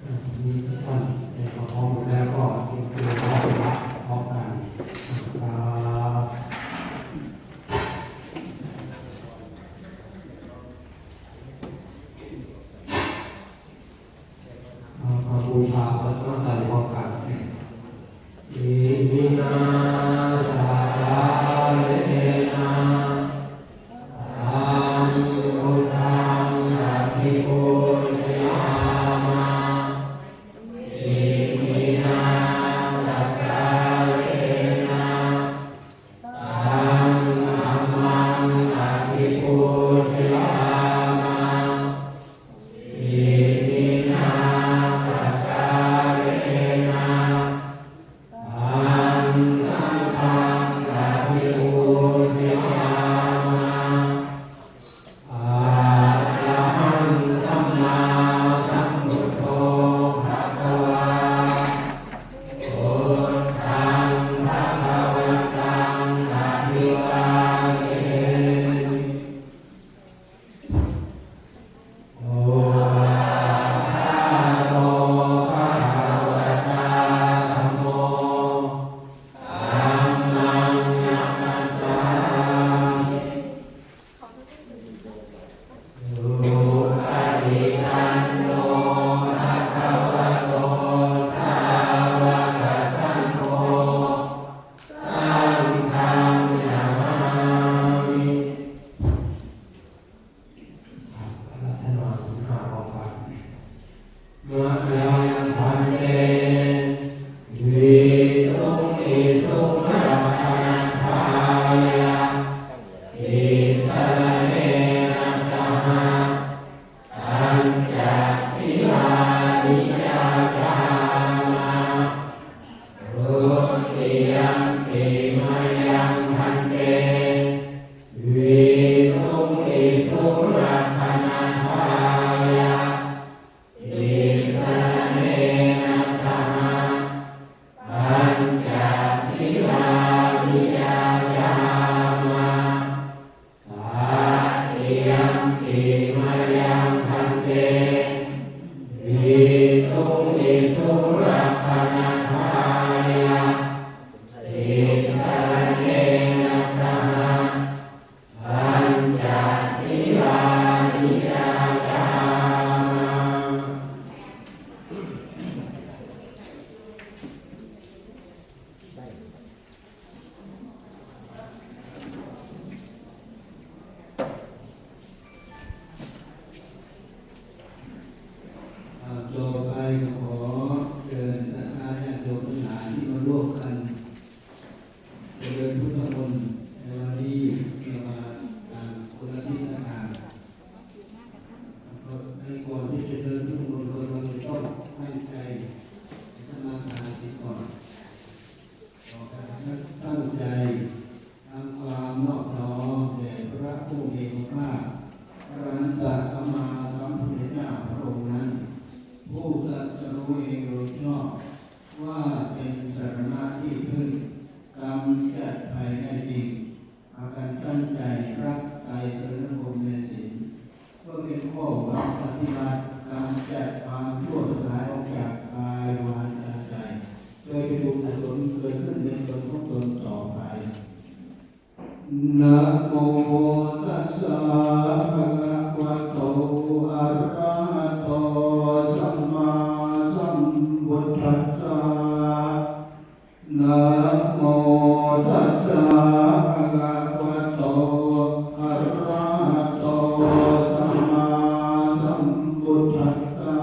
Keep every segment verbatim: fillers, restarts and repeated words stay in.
ทีนี้ทุกท่านได้พร้อมแล้วก็เตรียมตัวรับพระพร้อมกันครับ เอาพระบูชาพระตั้งใจพร้อมกัน Iminā sakkārena taṃ buddhaṃ abhipūjayāma. Iminā sakkārena taṃ dhammaṃ abhipūjayāma. Iminā sakkārena taṃ saṅghaṃ abhipūjayāma. Arahaṃ sammāsambuddho bhagavā, buddhaṃ bhagavantaṃ abhivādemi. Svākkhāto bhagavatā dhammo, dhammaṃ namassāmi. Supaṭipanno bhagavato sāvakasaṅgho, saṅghaṃ namāmi. อาราธนาศีลห้าพร้อมกัน Mayaṃ bhante visuṃ visuṃ rakkhaṇatthāya tisaraṇena saha pañca sīlāni yācāma. Dutiyampi mayaṃ bhante visuṃ visuṃ rakkhaṇatthāya tisaraṇena saha pañca sīlāni yācāma. Tatiyampi mayaṃ bhante visuṃ visuṃ rakkhaṇatthāya tisaraṇena saha pañca sīlāni yācāma. อ่า ต่อไปขอเชิญศรัทธาญาติโยมทั้งหลายที่มาร่วมกันเจริญพุทธมนต์ในวันนี้ ที่มาต่างคนละทิศละทาง ในก่อนที่จะเจริญพุทธมนต์ เราจะต้องตั้งใจสมาทานศีลก่อน ขอการตั้งใจทำความนอบน้อมแด่พระผู้มีพระภาค อรหันตสัมมาสัมพุทธเจ้าพระองค์นั้น ผู้ตรัสรู้เองโดยชอบ ว่าเป็นสรณะที่พึ่ง กำจัดภัยได้จริง พากันตั้งใจรับไตรสรณคมในศีล เพื่อเป็นข้อหวังปฏิบัติกำจัดความชั่วทั้งหลายออกจากกายวาจาใจ โดยเป็นบุญกุศลเกิดขึ้นในตนของตนต่อไป Namo tassa bhagavato arahato sammāsambuddhassa. Namo tassa bhagavato arahato sammāsambuddhassa.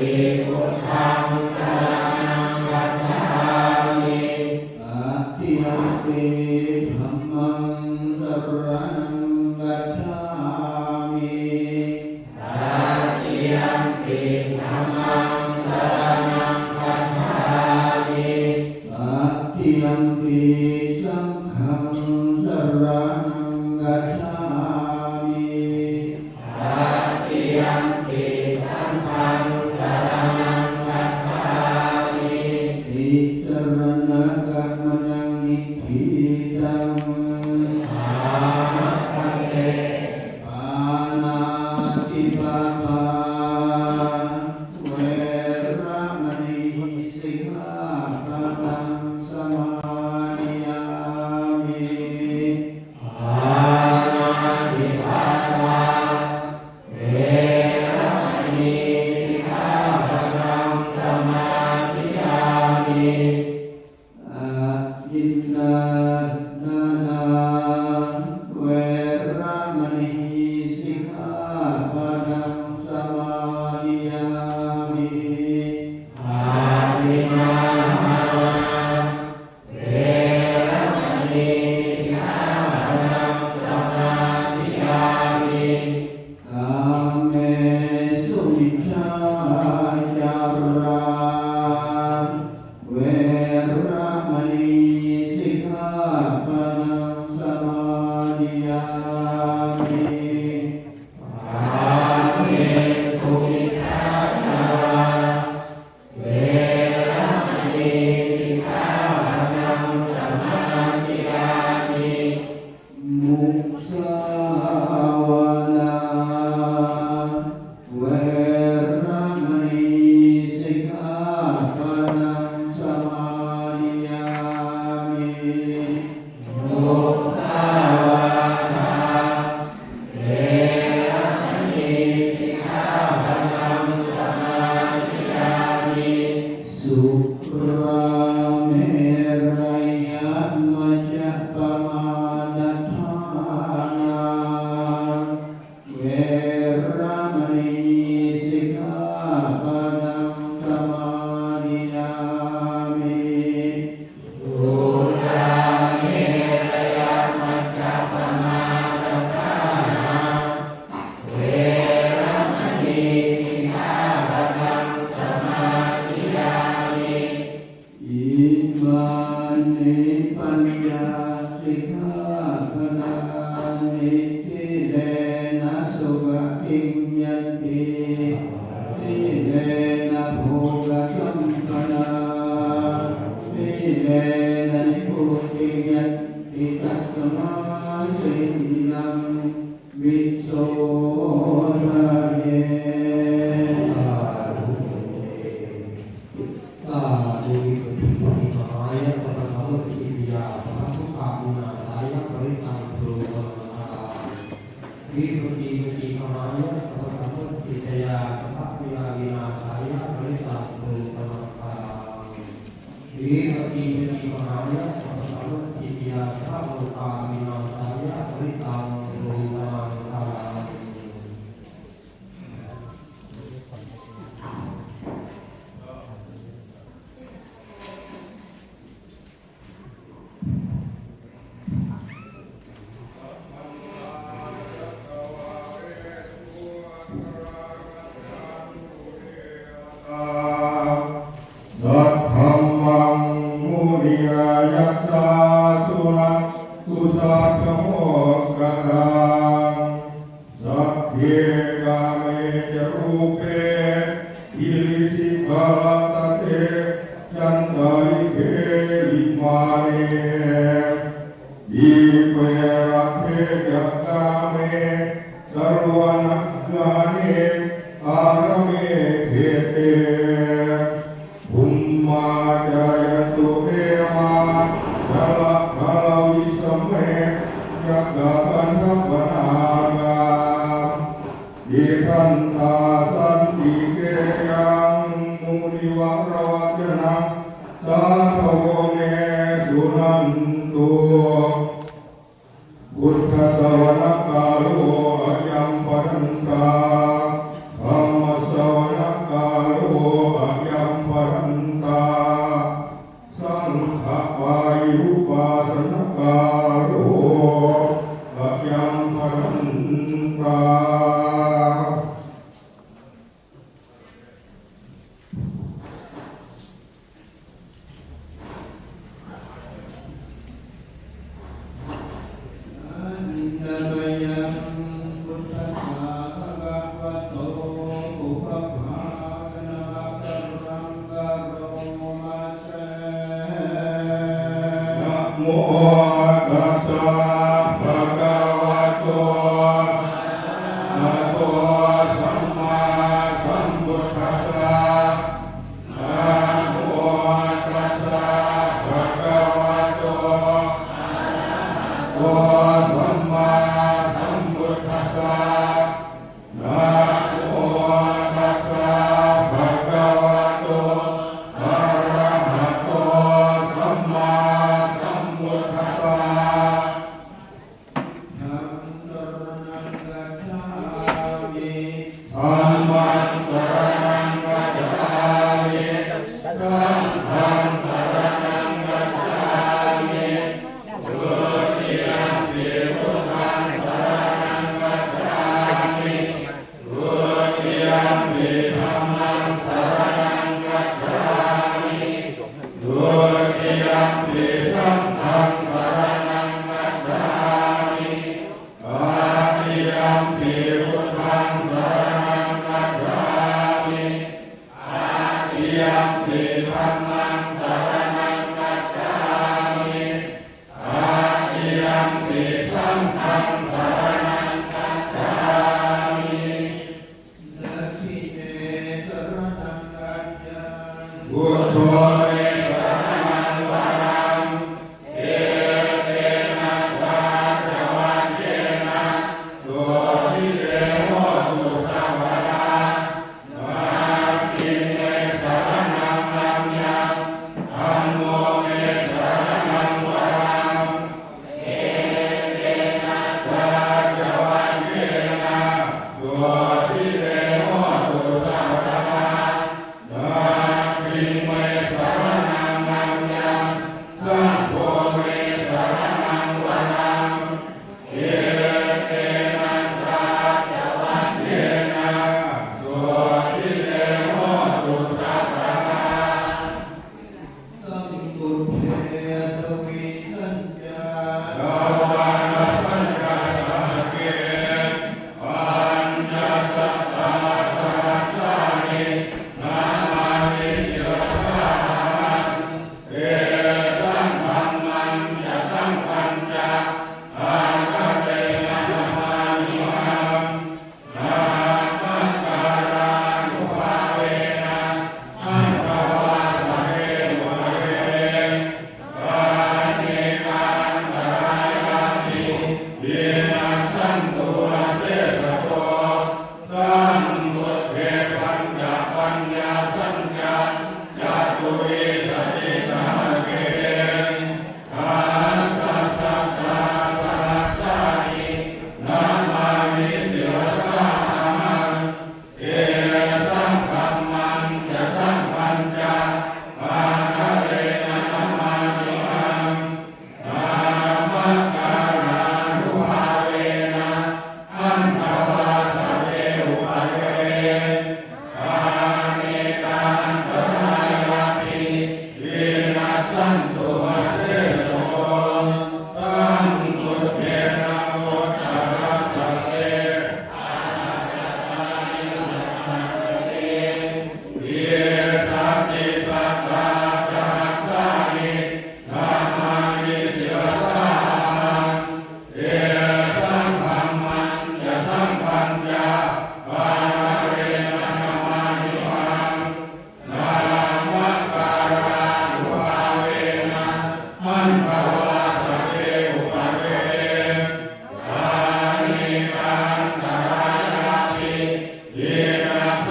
Buddhaṃ saraṇaṃ gacchāmi. Tatiyampi dhammaṃ saraṇaṃ gacchāmi. Tatiyampi dhammaṃ saraṇaṃ gacchāmi. Tatiyampi saṅghaṃ saraṇaṃ gacchāmi. Tatiyampi saṅghaṃ saraṇaṃ gacchāmi. Tisaraṇagamanaṃ niṭṭhitaṃ. Pāṇātipātā veramaṇī sikkhāpadaṃ samādiyāmi. Pāṇātipātā veramaṇī sikkhāpadaṃ samādiyāmi. Adinnādānā veramaṇī sikkhāpadaṃ samādiyāmi. Adinnādānā veramaṇī sikkhāpadaṃ samādiyāmi. Kāmesu micchācārā veramaṇī sikkhāpadaṃ samādiyāmi. Kāmesu micchācārā veramaṇī sikkhāpadaṃ samādiyāmi. Musāvādā veramaṇī sikkhāpadaṃ samādiyāmi. Musāvādā veramaṇī sikkhāpadaṃ samādiyāmi. Surāmerayamajjapamādaṭṭhānā veramaṇī sikkhāpadaṃ samādiyāmi. Surāmerayamajjapamādaṭṭhānā veramaṇī sikkhāpadaṃ samādiyāmi. Imāni pañca sikkhāpadāni. Sīlena sugatiṃ yanti, sīlena bhogasampadā, sīlena nibbutiṃ yanti, tasmā sīlaṃ visodhaye. Sādhu. Sādhu. Vipattipaṭihamhāya sabbasampattisiddhiyā sabbadukkhavināsāya parittaṃ brūtha maṅgalaṃ. Vipattipaṭihamhāya sabbasampattisiddhiyā sabbabyādhivināsāya parittaṃ brūtha maṅgalaṃ. Vipattipaṭihamhāya sabbasampattisiddhiyā sabbarogavināsāya parittaṃ brūtha maṅgalaṃ. Saddhammaṃ munirājassa suṇantu saggamokkhadaṃ. Sagge kāme ca rūpe girisikharataṭe cantalikkhe vimāne dīpe raṭṭhe ca gāme taruvanagahane arāme khette bhummā cāyantu devā jalathalavisame yakkhagandhabbanāgā tiṭṭhantā santi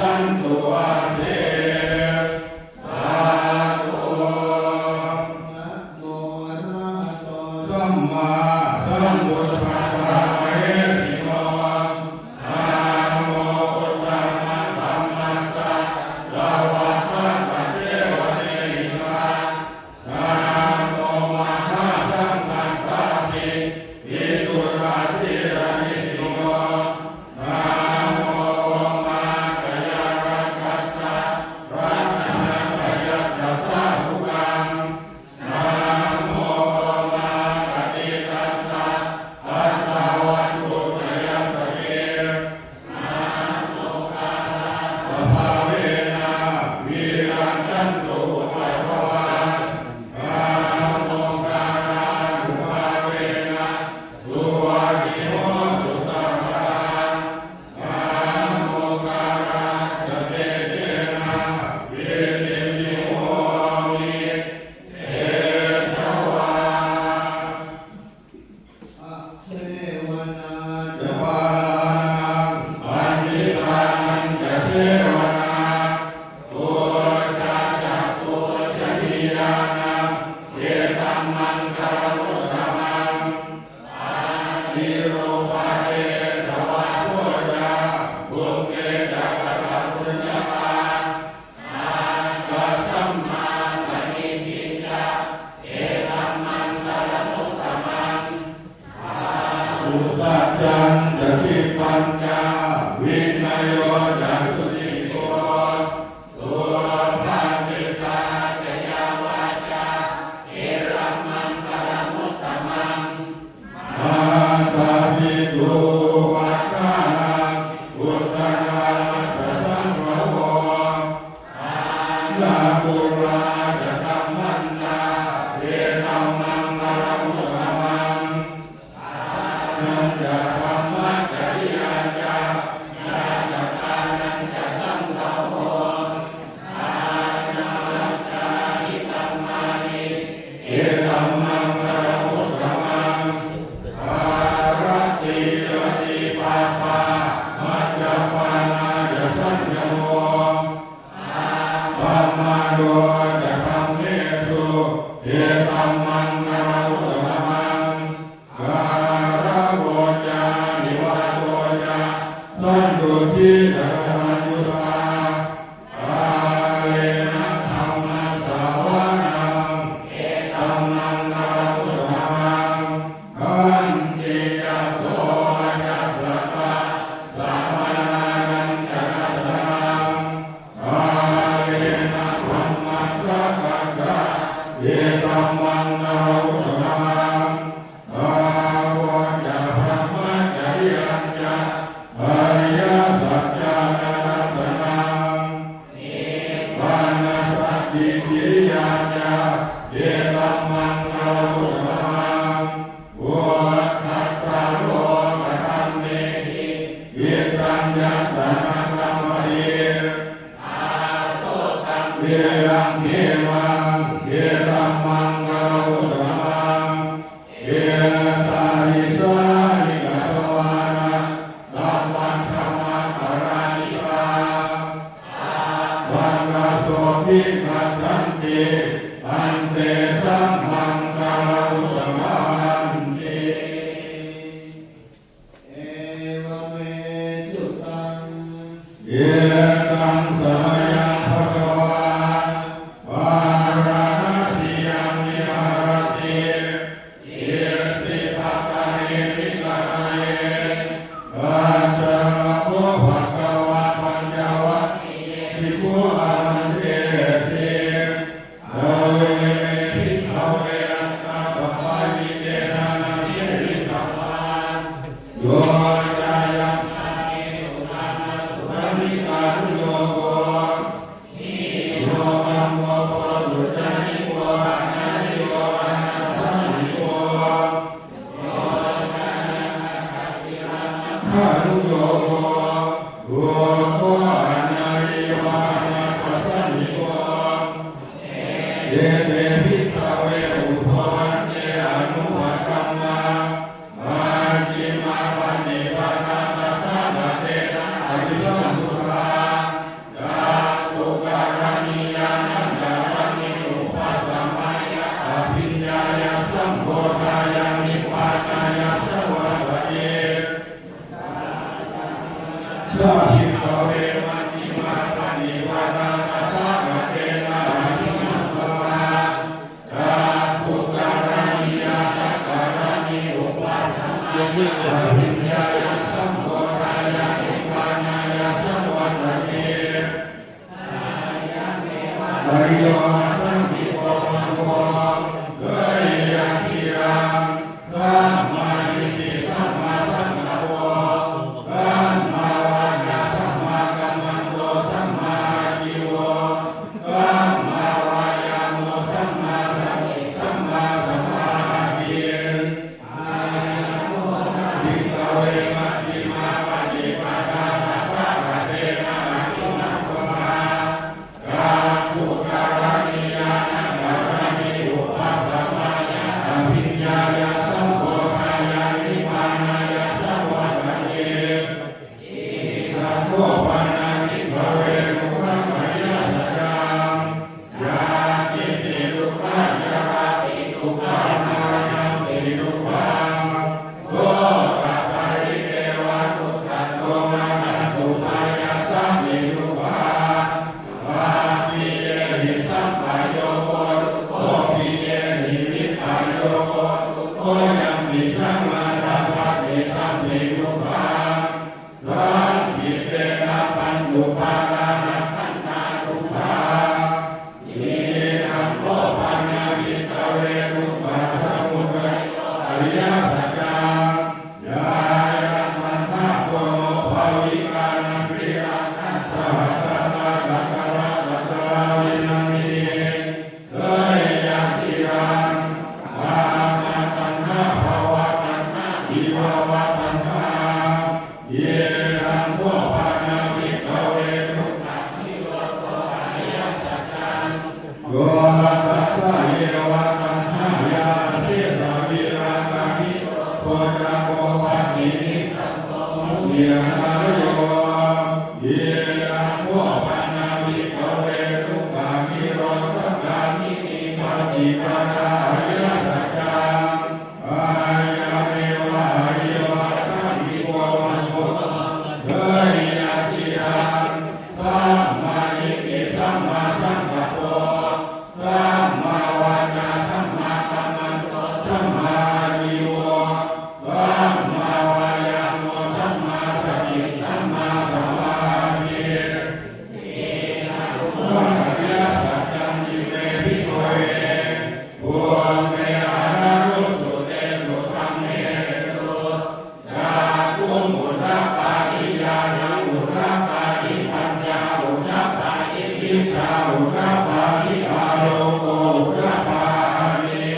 santu āsi. Sādhu. Namo arahato sammāsambuddhassa mahesino. Namo uttamadhammassa svākkhātasevanehitā. Namo mahāsaṅghassāpi visuddhasīladiṭṭhino. Namo omātyāraddhassa ratanattayassa sādhukaṃ. Namo omakātītassa tassa vatthuttayassapi. Namokārappabhāvena vigacchantu upaddavā. Namokārānubhāvena suvatthi hotu sabbadā. Namokārassa tejena vidhimhi homi tejavā. Asevanā ca bālānaṃ paṇḍitānañca sevanā, pūjā ca pūjanīyānaṃ etammaṅgalamuttamaṃ. Paṭirūpadesavāso ca pubbe ca katapuññatā, attasammāpaṇidhi ca etammaṅgalamuttamaṃ. Bāhusaccañca sippañca vinayo ca susikkhito, subhāsitā ca yā vācā etammaṅgalamuttamaṃ. Mātāpituupaṭṭhānaṃ puttadārassa saṅgaho, anākulā ca kammantā etammaṅgalamuttamaṃ. Dānañca dhammacariyā ca ñātakānañca saṅgaho, anavajjāni kammāni etammaṅgalamuttamaṃ. Āratī ratī pāpā majjapānā ca saññamo, appamādo ca dhammesu etammaṅgalamuttamaṃ. Gāravo ca nivāto ca santuṭṭhī ca kataññutā, kālena dhammassavanaṃ etammaṅgalamuttamaṃ. Khantī ca sovacassatā samaṇānañca dassanaṃ, kālena dhammasākacchā etammaṅgalamuttamaṃ. Gāravo ca brahmacariyañca ariyasaccāna dassanaṃ, nibbānasacchikiriyā ca etammaṅgalamuttamaṃ. Phuṭṭhassa lokadhammehi cittaṃ yassa na kampati, asokaṃ viraṃ khemaṃ etammaṅgalamuttamaṃ. Etādisāni katvāna sabbatthamaparājitā, sabbattha sotthiṃ gacchanti tantesaṃ maṅgalamuttamanti. Evamesuttaṃ. Ekaṃ samayaṃ bhagavā bārāṇasiyaṃ viharati isipatane migadāye. Tatra kho bhagavā pañcavaggiye bhikkhū āmantesi. Dveme, bhikkhave, attapapāyitena na seyyitabbaṃ, yo cāyaṃ kāmesu kāmasukhallikānuyogo, hīno gammo pothujjaniko anariyo anatthasañhito, yo cāyaṃ attakilamathānuyogo, dukkho anariyo anatthasañhito. Ete, bhikkhave, ubho ante anupagamma majjhimā paṭipadā tathāgatena abhisambuddhā, Kho pana bhikkhave dukkhanirodhagāminī paṭipadā ariyasaccaṃ, ayameva ariyo aṭṭhaṅgiko maggo, seyyathīdaṃ: sammādiṭṭhi sammāsaṅkappo sammāvācā sammākammanto sammāājīvo sammāvāyāmo sammāsati sammāsamādhi. Ariyasaccanti me bhikkhave pubbe ananussutesu dhammesu cakkhuṃ udapādi ñāṇaṃ udapādi paññā udapādi vijjā udapādi āloko udapādi.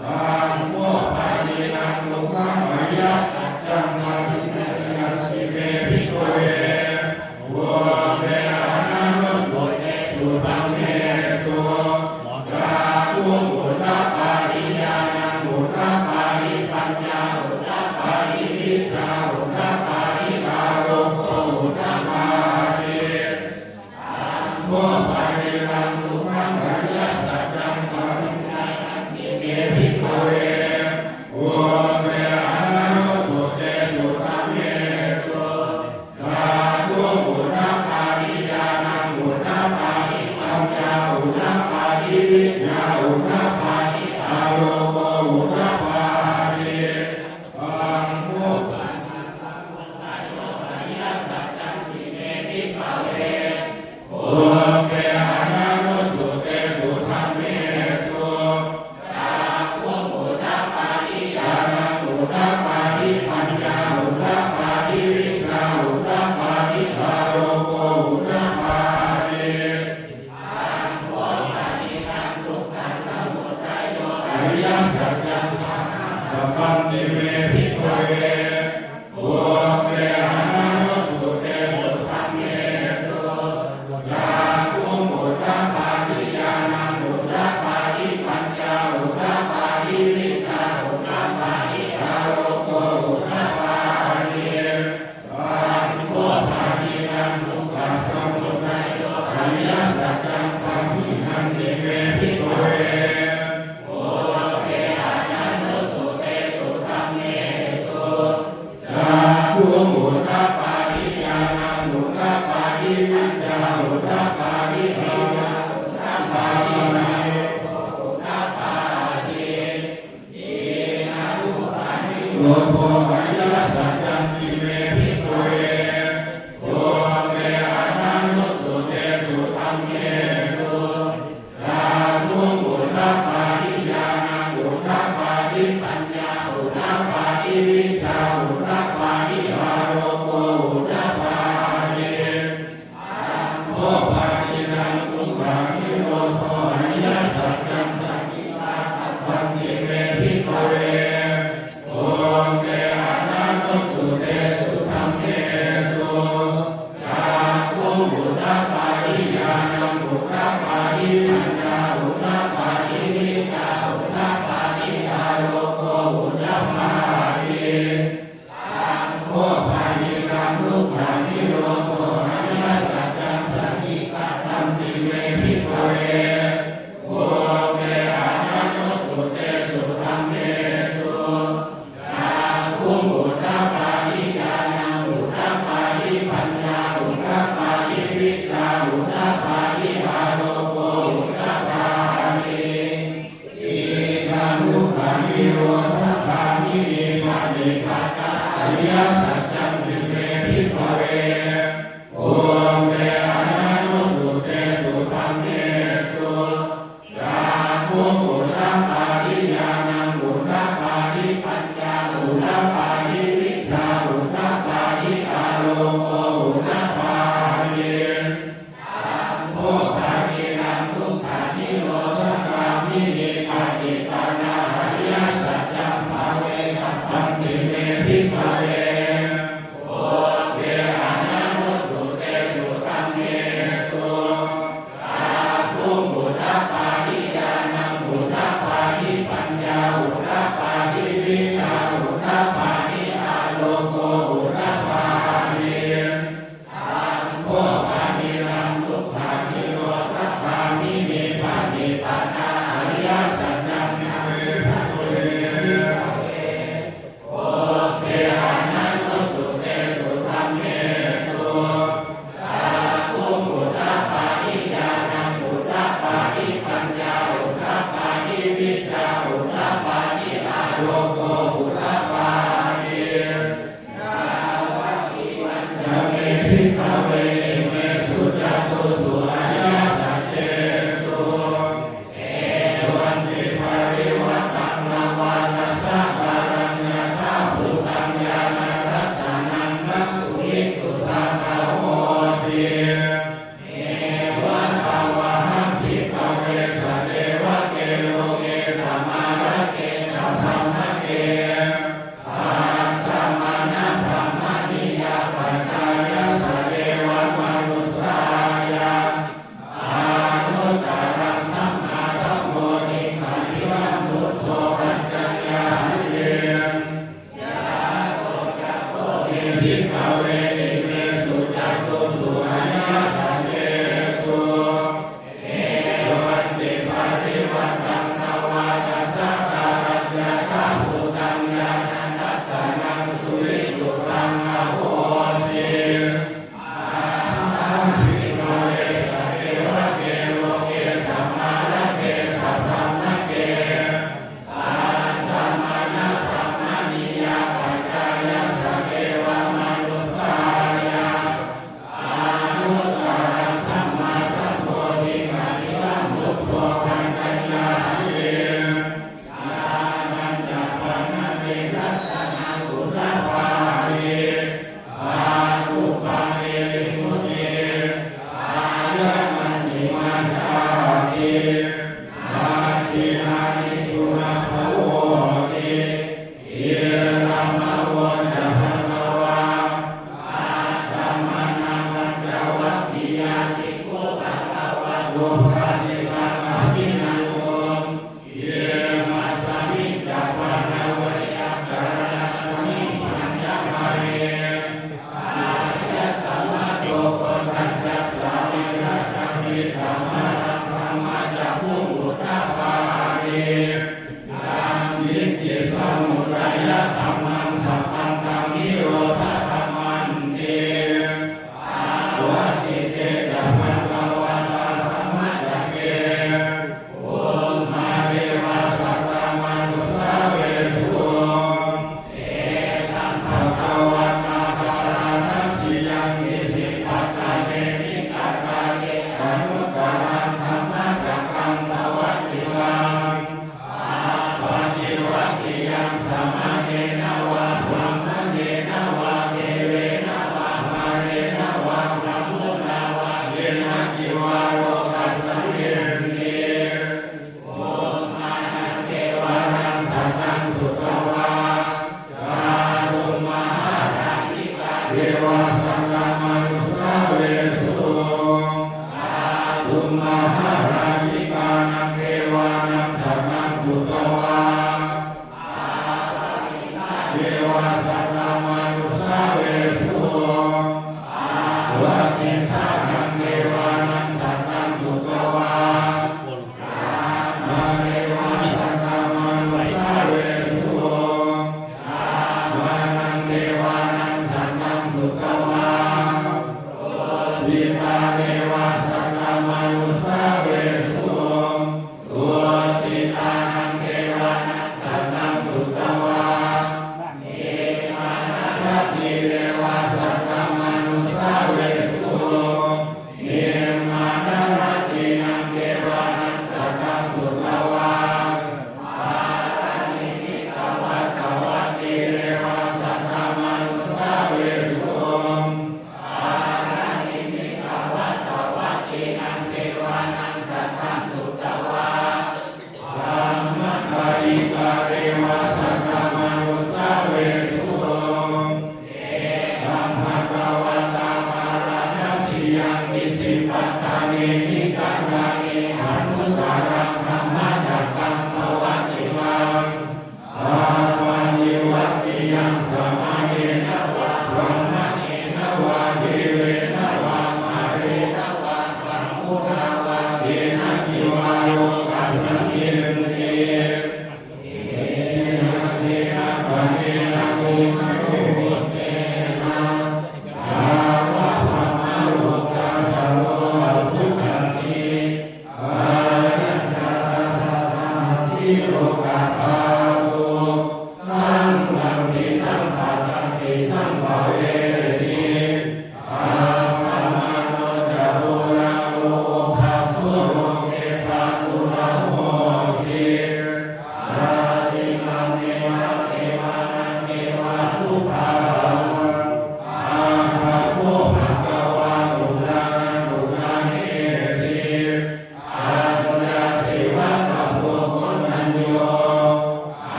Taṃ kho panidaṃ dukkhaṃ ariyasaccaṃ paṭiggaṇhati me bhikkhave pubbe ananussutesu dhammesu cakkhuṃ udapādi ñāṇaṃ udapādi paññā udapādi vijjā udapādi āloko udapādi. Taṃ kho panidaṃ dukkhaṃ ariyasaccaṃ paṭiggaṇhati me bhikkhave pubbe ananussutesu dhammesu cakkhuṃ udapādi ñāṇaṃ udapādi paññā udapādi vijjā udapādi āloko udapādi. Taṃ kho panidaṃ samudayo ariyasaccanti me bhikkhave pubbe ananussutesu dhammesu cakkhuṃ udapādi ñāṇaṃ udapādi paññā udapādi vijjā udapādi āloko udapādi. Taṃ kho panidaṃ dukkhasamudayo ariyasaccaṃ pahīnanti me bhikkhave pubbe ananussutesu dhammesu cakkhuṃ udapādi ñāṇaṃ udapādi paññā udapādi vijjā udapādi āloko udapādi. Taṃ kho panidaṃ dukkhasamudayo ariyasaccaṃ pahīnanti me bhikkhave pubbe ananussutesu dhammesu cakkhuṃ udapādi ñāṇaṃ udapādi paññā udapādi vijjā udapādi āloko udapādi. Nirodho ariyasaccanti me bhikkhave pubbe ananussutesu dhammesu cakkhuṃ udapādi ñāṇaṃ udapādi paññā udapādi vijjā udapādi āloko udapādi. Taṃ kho panidaṃ dukkhanirodho ariyasaccaṃ sakkhipattabbanti me bhikkhave pubbe ananussutesu dhammesu cakkhuṃ udapādi ñāṇaṃ udapādi paññā udapādi vijjā udapādi āloko udapādi. Taṃ kho panidaṃ dukkhanirodho ariyasaccaṃ sakkhipattanti me bhikkhave pubbe ananussutesu dhammesu cakkhuṃ udapādi ñāṇaṃ udapādi paññā udapādi vijjā udapādi āloko Upāsitaṃ abhinanduṃ. Imasmiñca pana veyyākaraṇasmiṃ paññapare āyasmato Koṇḍaññassa virajaṃ vītamalaṃ dhammacakkhuṃ udapādi. Yaṅkiñci samudayadhammaṃ sabbantaṃ nirodhadhammanti. Pavattite ca bhagavatā dhammacakke bhummā devā saddamanussāvesuṃ. Etambhagavatā Bārāṇasiyaṃ Isipatane Migadāye anuttaraṃ dhammacakkaṃ pavattitaṃ appaṭivattiyaṃ samaṇena vā brāhmaṇena vā devena vā mārena vā brahmunā vā kenaci vā lokasminti. Bhummānaṃ devānaṃ saddaṃ sutvā cātummahārājikā devā saddamanussāvesuṃ. Cātummahārājikānaṃ devānaṃ saddaṃ sutvā devā saddamanussāvesuṃ. Āvatiṃsānaṃ devānaṃ saddaṃ sutvā brahmā devā saddamanussāvesuṃ. Brahmānaṃ devānaṃ saddaṃ sutvā tusitā devā saddamanussāvesuṃ. Tusitānaṃ devānaṃ saddaṃ sutvā nimmānaratī devā saddamanussāvesuṃ. Nimmānaratīnaṃ devānaṃ saddaṃ sutvā paranimmitavasavattī devā saddamanussāvesuṃ. Paranimmitavasavattīnaṃ devānaṃ saddaṃ sutvā brahmakāyikā devā saddamanussāvesuṃ. Etambhagavatā Bārāṇasiyaṃ Isipatane Migadāye anuttaraṃ dhammacakkaṃ pavattitaṃ appaṭivattiyaṃ samaṇena vā brāhmaṇena vā devena vā mārena vā brahmunā vā kenaci vā lokasminti. Etena khaṇena bhummā puttena yāva brahmalokā saddo abbhuggacchi.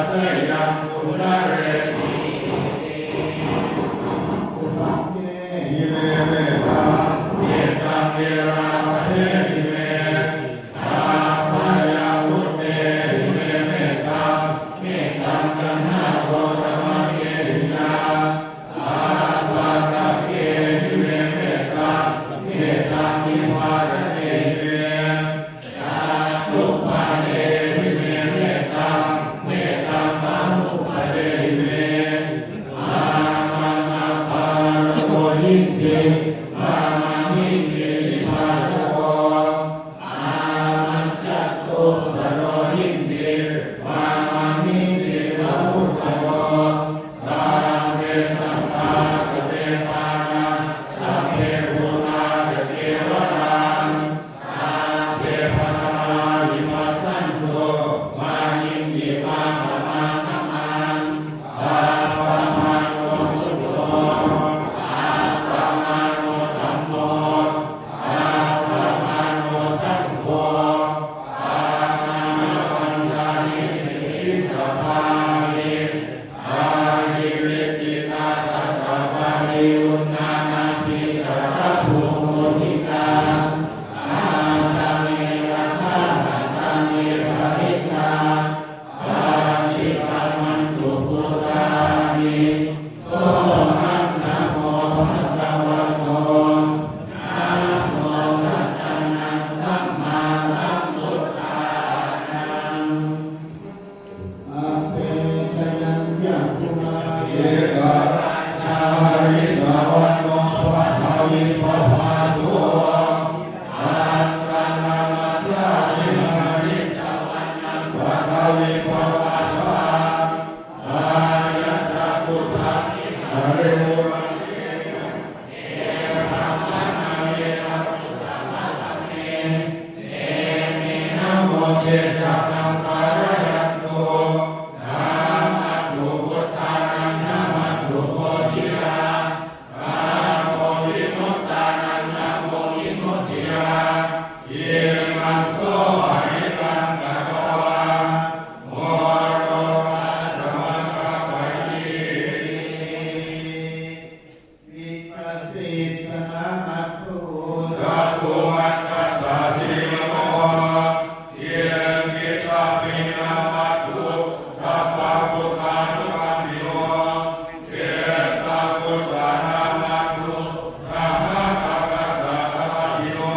Sayaṃ punaretīti. Upagghehi me mettaṃ, mettaṃ Erāpathehi me, Sabbāya Vuttehi me mettaṃ, mettaṃ Taṇhāgotamakkehi ca, Sabbātakkehi me mettaṃ, mettaṃ Nibātatehi me, Santupadehi me mettaṃ, mettaṃ Mahūpadehi me, Mā ma na pā na ko hiṃsi, mā ma hiṃsi Nibātako, mā ma catuppado hiṃsi, mā ma hiṃsi Bahupado, sabbe sattā sabbe pāṇā, sabbe bhūtā ca kevalā, sabbe bhadrāni passantu, mā kiñci pāpamāgamma. Appamāṇo buddho, appamāṇo dhammo, appamāṇo saṅgho, pamāṇavantāni siriṃsapāni, ahi vicchikā satapadī uṇṇānābhī sarabū mūsikā, hataṃ ye rakkhā hataṃ ye baliṃgā, paṭikkamantu bhūtāni. Sohaṃ namo bhagavato, namo sattannaṃ sammāsambuddhānaṃ. Apetayañcakkhumā ekarājā harissavaṇṇo paṭhavippabhāso, taṃ taṃ namassāmi harissavaṇṇaṃ paṭhavippabhāsaṃ, tayajja guttā viharemu. Vipaṭipanamatthu. Cakkhumatthassa siriyamaho, kiñcismiṃ namatthu, sabbabuddhānukampino. Kesapussanamatthu, dhammacakkassa tapassino.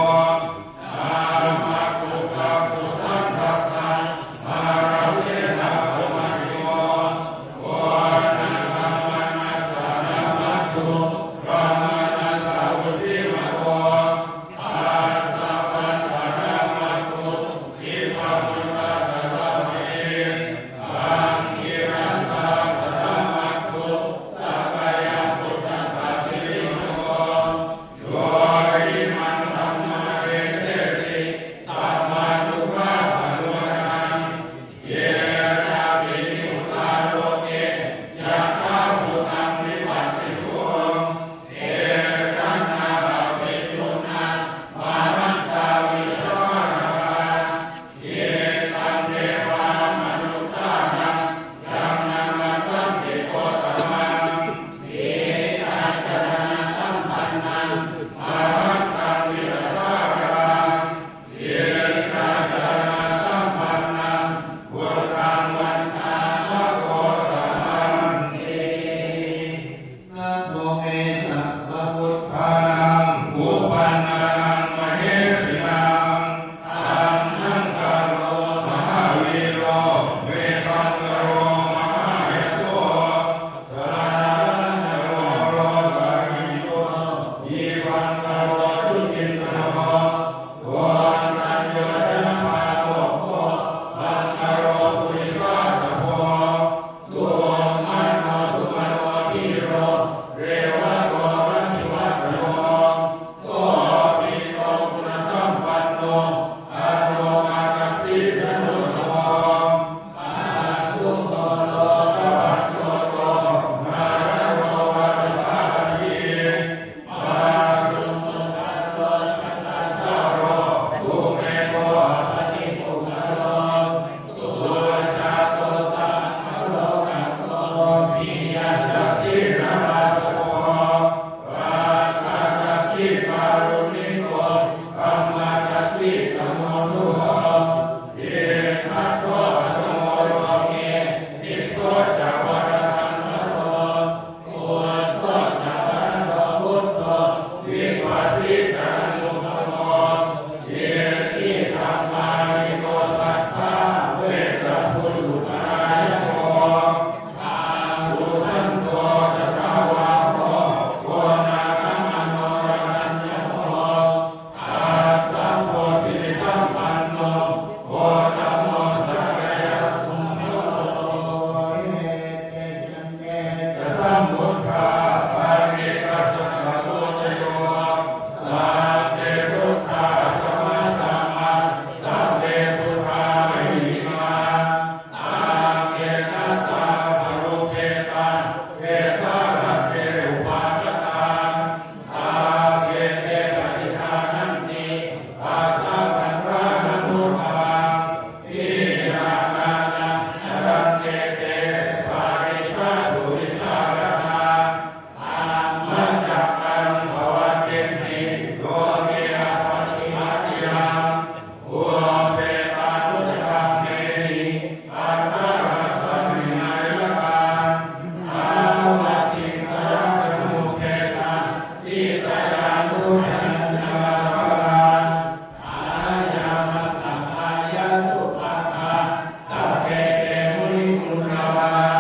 Sabbe te munirajo,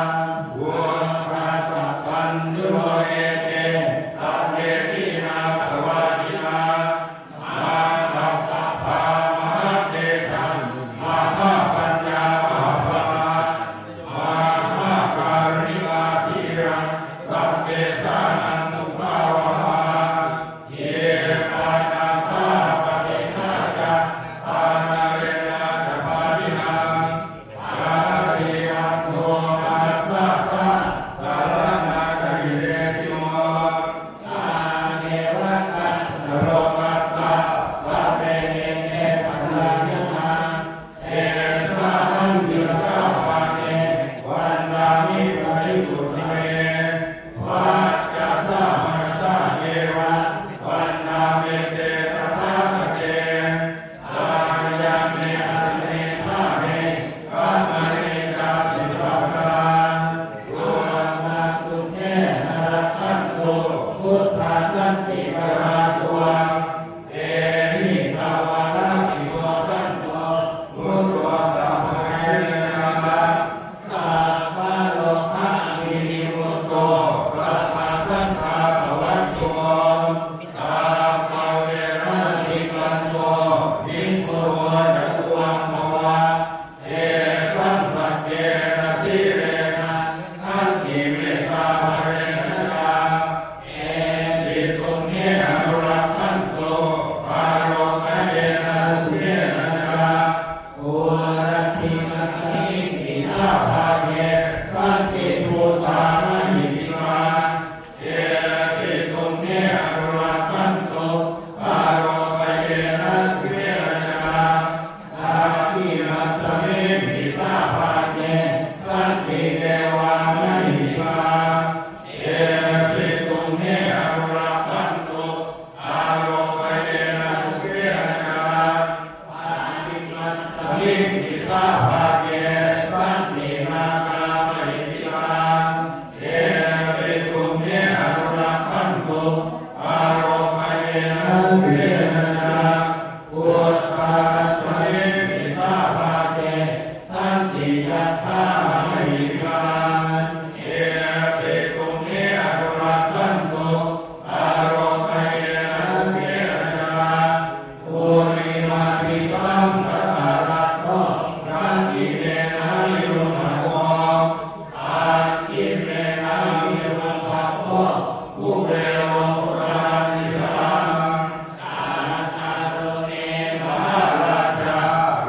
puggassapāṇino ete, sabbe jināsavā jinā, mārāsabhā mahātejā, mahāpaññā mahabbalā, mahākāruṇikā dhīrā, sabbe jānantu bhāvahā. Ye pāṇatā patiṭṭhā ca, pāṇātiyā ca bāḷhīnā, bāḷhīvaññū panassassa, saraṇā ca niveṭino. Saṃsedevā ca sarokassa, sabbe ete parāyatā. Tesaṃ nicchābhāge vandāmi parisuddhave. Vacasā manasā ceva vandāmete tathāgate. Saṃyame āsane ṭhāne gamane cāpi sabbadā. Buddhaṃ sudevā rakkhantu, buddhā santikarā tuvaṃ. Ehitvā rakkhitvā santo, mutto saha bhāgena. Sabbarogavinimutto, sabbasantāpavajjito. Sabbaveramatikkanto, nibbuto ca tuvaṃ bhava. Tesaṃ saccena sīlena, khantimettābhāvena ca. Epi tumhe anurakkhantu, ārogyena sukhena ca. Purimasmiṃ disābhāge, santi bhūtā mahiddhikā. Epi tumhe anurakkhantu, ārogyena sukhena ca. Dakkhiṇasmiṃ disābhāge, santi devā mahiddhikā. Epi tumhe anurakkhantu, ārogyena sukhena ca. Pacchimasmiṃ disābhāge, santi nāgā mahiddhikā. Epi tumhe anurakkhantu, ārogyena sukhena ca. Uttarakasmiṃ disābhāge, santi yakkhā mahiddhikā. Epi tumhe anurakkhantu, ārogyena sukhena ca. Purimabbhidhaṃ dhataraṭṭho, dakkhiṇena viruḷhako. Pacchimena virūpakkho, kuvero uttaraṃ disaṃ. Cattāro te mahārājā,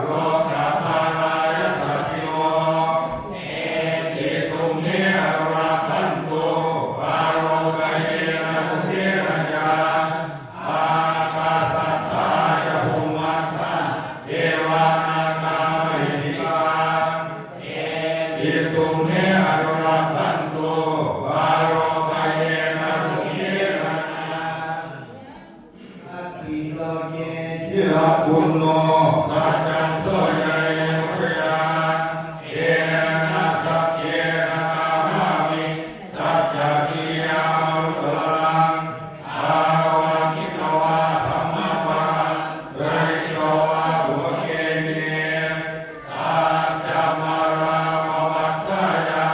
lokapālā yasassino. Epi tumhe anurakkhantu, ārogyena sukhena ca. Ākāsaṭṭhā ca bhummaṭṭhā, devā nāgā mahiddhikā. Epi tumhe anurakkhantu, ārogyena sukhena ca. Atthi loke dhīra puṇṇo, saccaṃ soceyya muttayā. Tena saccena kāhāmi, saccakiriyamanuttaraṃ. Āvajjitvā dhammavaraṃ, saritvā pubbake jine. Saccamārā pavassāya,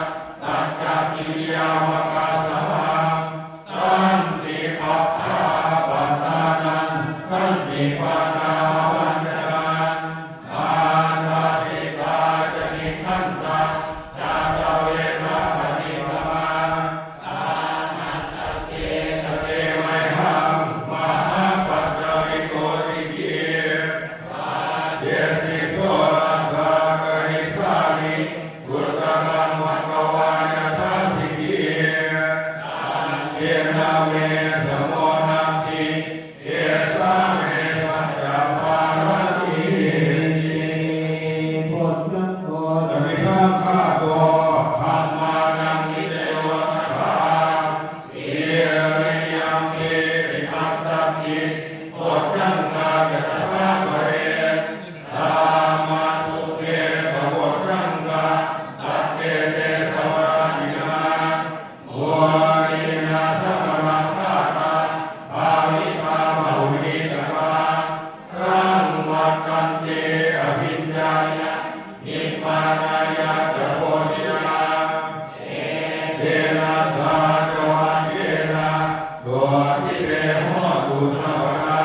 saccakiriyamakāsahaṃ. Santi pakkhā apattānaṃ, santi pādā avañcanā. Mātā pitā ca nikkhantā, jātaveda paṭikkama. Saha sacce sate mayhaṃ, mahāpajjalito sikhī. Sacchesi soḷasa karissāmi, uttamaṃ vatvā yathā sikhī. Saccena me samo natthi, esā me saccabhāratī. Bojjhaṅgo ca vigacchanto, dhammānaṃ vicayo tathā. Siriyampi vigacchanti, bojjhaṅgā ca tathāpare. Samādhupekkhabojjhaṅgā, sattete samanādhikā. Muninā sammadakkhātā, sabbadā.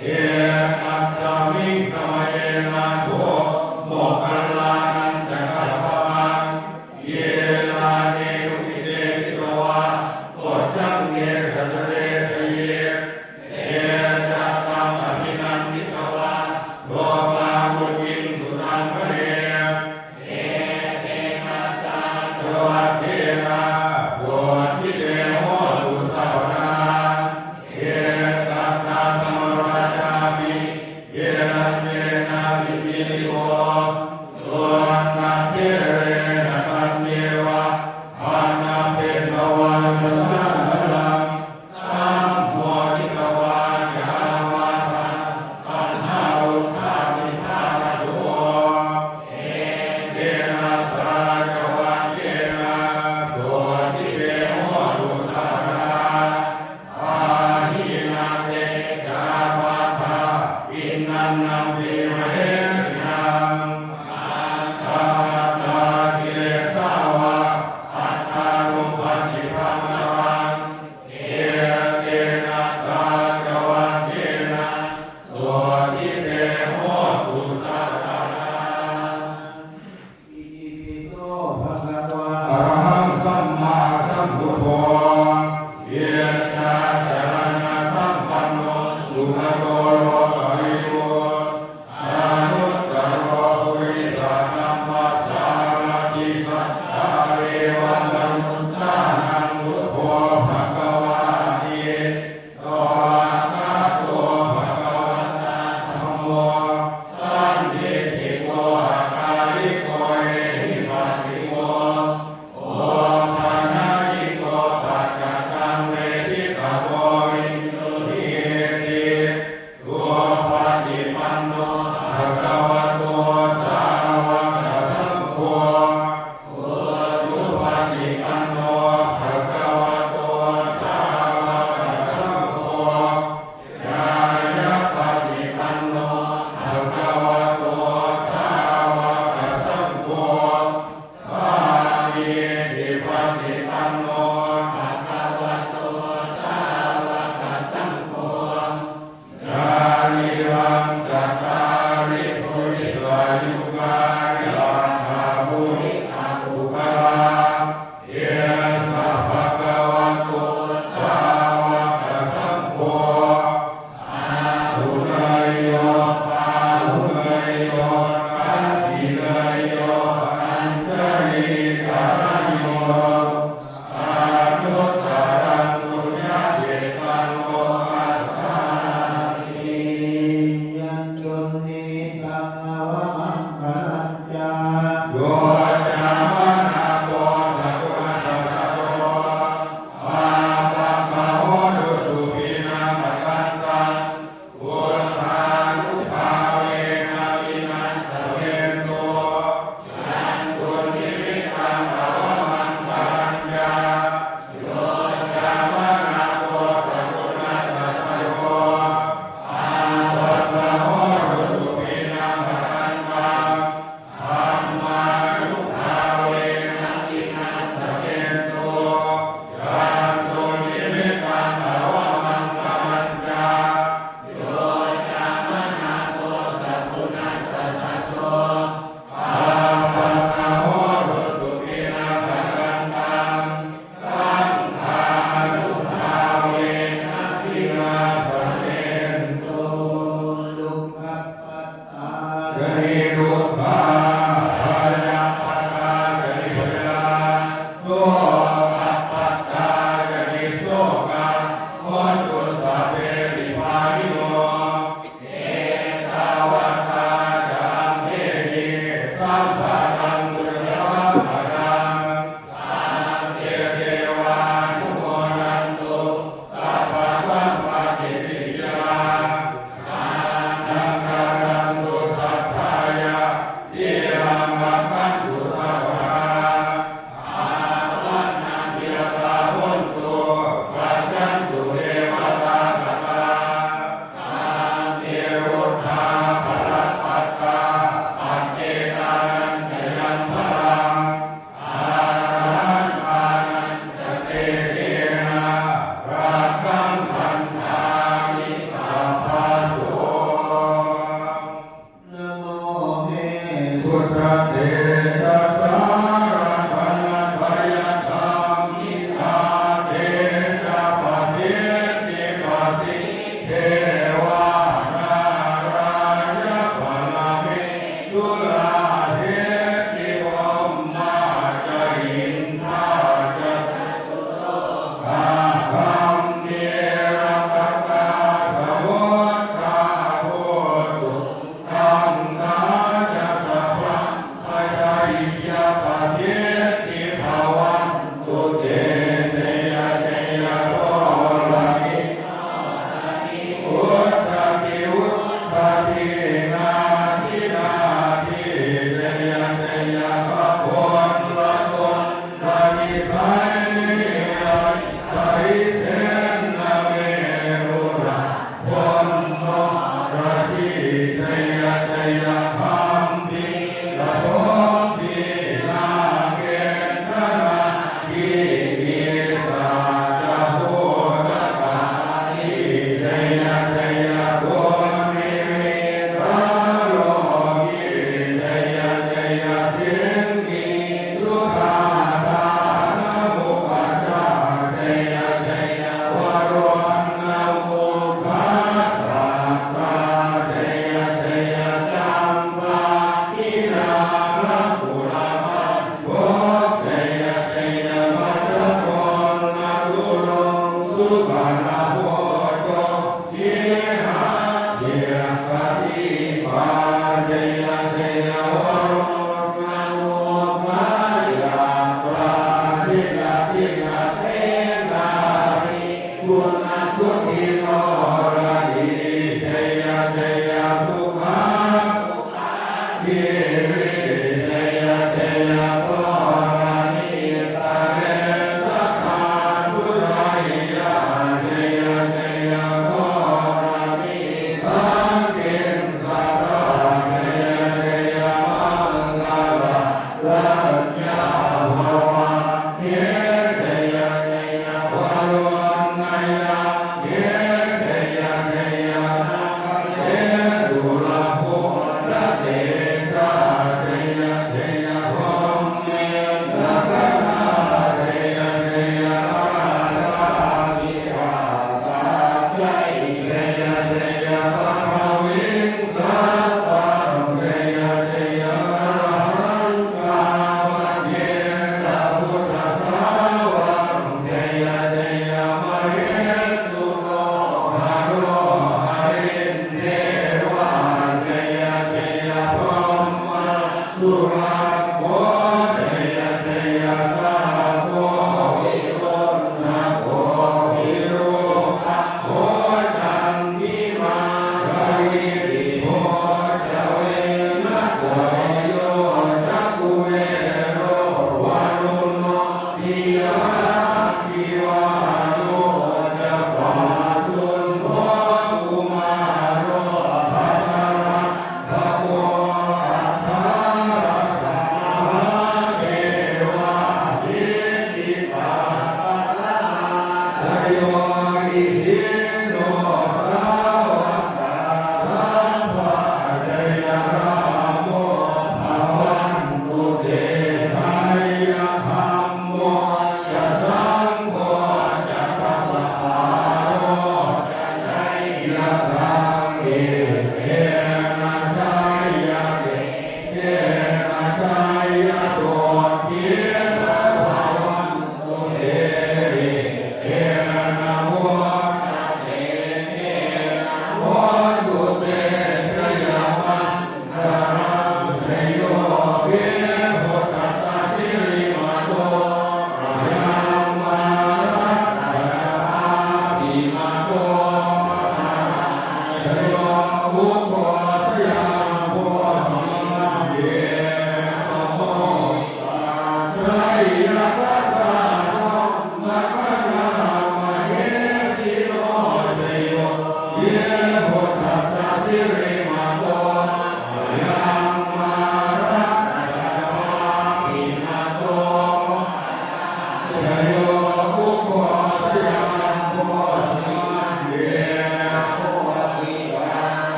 Ekasmiṃ samaye nātho moggallānañca kassapaṃ gilāne dukkhite disvā bojjhaṅge satta desayi. Te ca taṃ abhinanditvā rogā mucciṃsu taṅkhaṇe. Etena saccavajjena sotthi te hotu sabbadā. Eka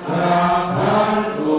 Rakkhantu